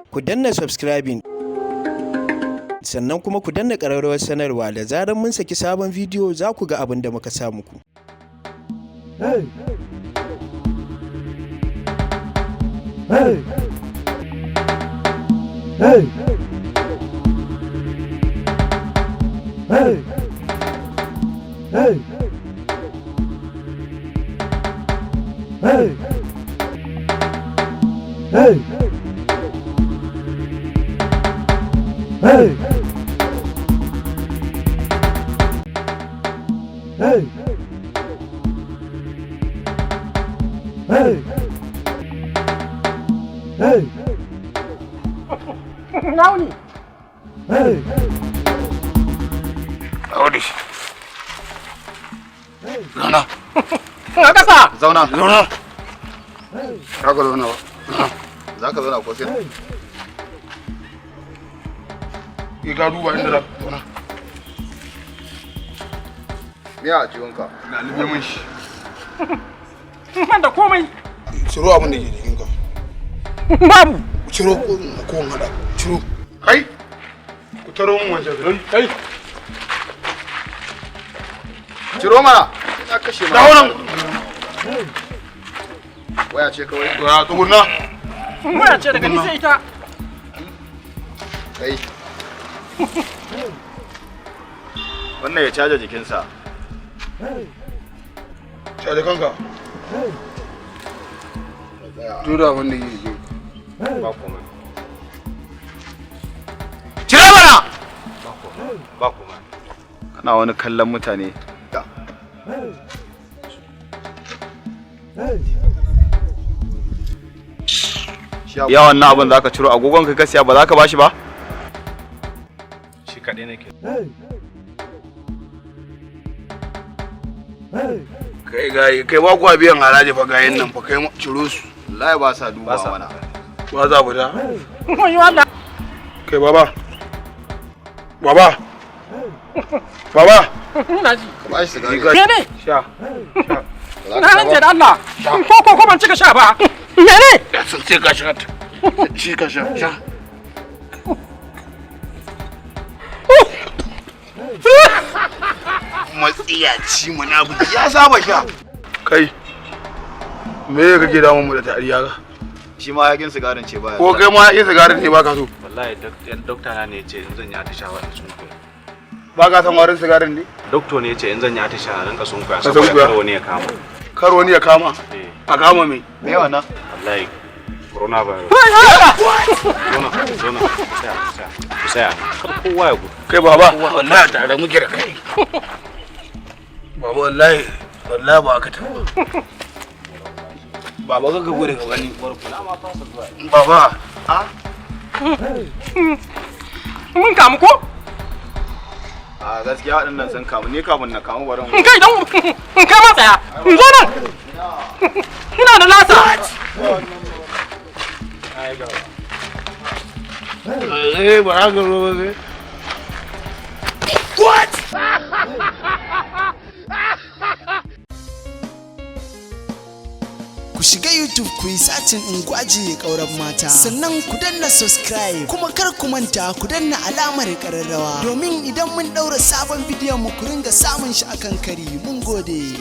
Ku danna subscribing, sannan kuma ku danna ƙararrawar sanarwa. Da zarar mun saki sabon bidiyo, za ku ga abin da muka sa muku. Hey! Hey! Hey! Hey! Hey! Hey! Hey! Hey! Hey! Hey! Hey! Nauni. Hey! Aure. Zauna. Na kasa. Zauna. Zauna. Za ka zauna ba. Za ka zauna ko sai? Ki ka duba inda za ka zauna. Me a jiwonka? Lalube mun shi. Ban da komai. Ciro abin da ke jikinka. Babu. Ciro ko in haɗa. Ciro. Kai. Ku taro mun wancan. Kai. Ciro mana. Na kashe ma. Dawo nan. Waya ce kawai. Ya tsugunna. Muna ce daga ni sai ita. Kai. Wannan ya caja jikinsa. Caje kanka. Tura abin da ke jikinka. Ba komai. Ciro mana! Ba komai. Kana wani kallon mutane. Ya wannan abin za ka ciro agogon ka siya ba za ka bashi ba? Shi kaɗai nake. Kai gayi, kai ba kuwa biyan haraji fa gayin nan fa kai ciro su. Wallahi ba sa duba Ba sa. mana. Ba za fita. Wayo Allah. Kai baba. Baba. Baba. Ina ji. Ka bashi sigari. Mene? Sha. Ba za Na ka sha rantse ba? da Allah. Ko ban cika sha ba. Mene? Ya san sai ka sha. Shi ka sha. Sha. Matsiyaci munafiki ya saba sha. Kai. Me kake damun mu da tariya ka? Shi ma yakin sigarin ce baya. Ko kai ma yakin sigarin ne baka so? Wallahi dokta na ne ya ce in zan yi atishawa in sunkuya. Ba ka san warin sigarin ne? Dokto ne ya ce in zan yi atishawa in rinka sunkuya Ka saboda sunkuya? kar wani ya kama. Kar wani ya kama. Eh, A kama me? Me wannan? wallahi coronavirus. Zauna, zauna, ku tsaya, ku tsaya, ku tsaya. Kar kowa ya gudu. Kai baba. Wallahi tare muke da kai. Baba wallahi wallahi ba ka tafi. Baba ka gode ka gani. Baba. Mun kamu ko? A gaskiya waɗannan sun kamu ni kamun na kamu barin. In kai dan in kai ma tsaya. In zo nan. Ina da lasa. Eh ba ka zo ba sai. Ku shiga YouTube ku yi sacin Ungwaji ƙauren mata, sannan ku danna subscribe, kuma kar ku manta ku danna alamar ƙararrawa domin idan mun ɗaura sabon bidiyon mu ku ringa samun shi akan kari. Mun gode.